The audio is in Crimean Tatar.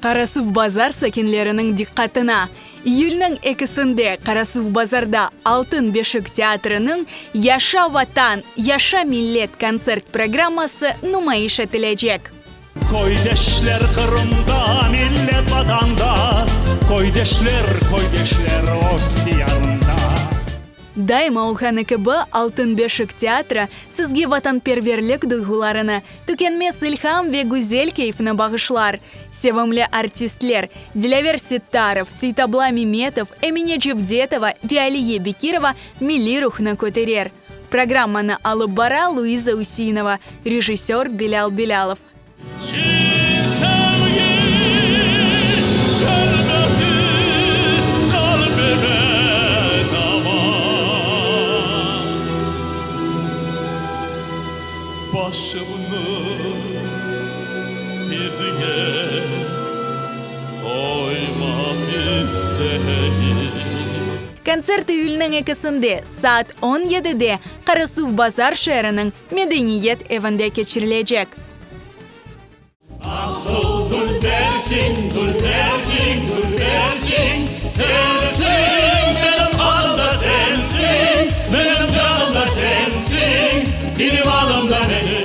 Qarasuvbazar sakinleriniñ diqqatına! İyülniñ ekisinde Qarasuvbazarda Altın beşik teatriniñ Yaşa Vatan, yaşa millet kontsert programması numayış etilecek. Köydeşler Qırımda, millet Vatanda, Köydeşler, köydeşler öz diyarında. Daima olğanı kibi, Altın beşik teatri sizge vatanperverlik duyğularını, tükenmez ilham ve güzel keyfni bağışlar. Sevimli artistler, Dilâver Settarov, Seytabla Memetov, Emine Cevdetova ve Aliye Bekirova milliy ruhnı köterer. Programmanı alıp bara Luiza Useinova, rejissör Bilâl Bilâlov. Çin sevgi şerbeti qalbime tama. Başımnı tizge qoymaq isteyim. Kontsert iyülniñ ekisinde, saat on yedide, Qarasuvbazar şeeriniñ Medeniyet evinde keçirilecek. Nasıl dülbersiñ, dülbersiñ, dülbersiñ, Sensiñ, menim qanım da sensiñ, Menim canım da sensiñ, divanım da menim.